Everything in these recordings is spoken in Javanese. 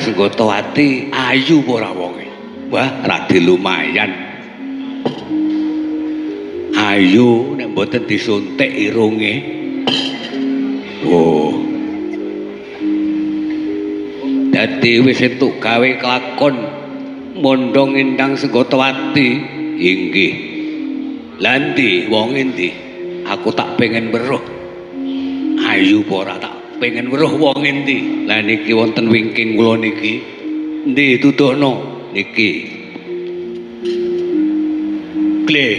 Endang Senggotowati ayu apa ora wonge? Wah, radi lumayan. Ayu nek mboten disuntik irunge. Oh. Dadi wis entuk gawe kelakon mondhong Endang Senggotowati. Inggih. Lah endi wong endi? Aku tak pengen weruh. Ayu apa ora tak pengen weruh wong endi? Lah niki wonten wingking kula niki. Endi tuduhno niki. Gle.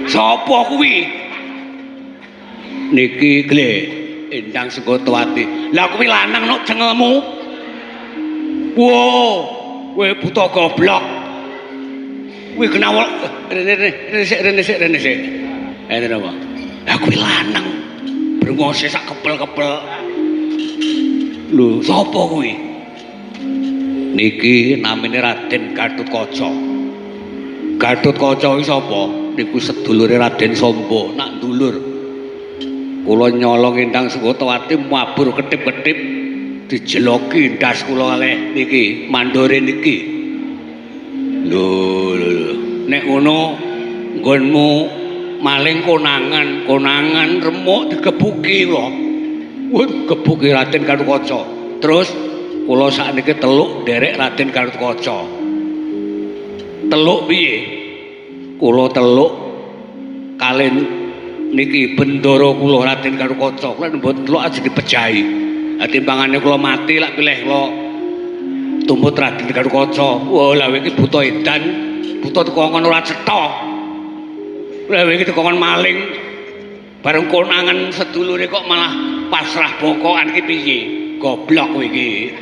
Sapa kuwi? Niki gle Endang Senggotowati. Lah kuwi lanang nok cengelmu. Wo, kowe buta goblok. Kuwi kenawa rene sik rene sik rene sik. Enten apa? Lah kuwi lanang. Brengose sak kepel-kepel. Lho, sapa kuwi? Niki namine Raden Gatotkaca. Gatotkaca kuwi sapa? Niku sedulure Raden Samba, nak dulur. Kula nyolong Endang Senggotowati mabur ketip-ketip dijeloki ndas kula kalih niki, mandore niki. Lho, lho, lho. Nek ngono nggonmu maling konangan, konangan remuk digebuki kula. Wah, gebuki Raden Gatotkaca. Terus kula sakniki teluk nderek Raden Gatotkaca. Teluk piye? Kula teluk kalen niki bendara kula Raden Gatotkaca. Kula mboten teluk aja dipejahi. Lah timbangane kula mati lak pilih kula tumut Raden Gatotkaca. Wah, lha iki buta edan, buta dikongkon ora cetha. Lha iki dikongkon maling. Bareng konangan sedulure kok malah pasrah bokokan iki piye? Goblok kowe iki.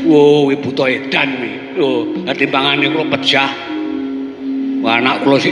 Wo, kuwi buta edan kuwi. Lho, lah timbangane kula pejah. Wah, anak kula sik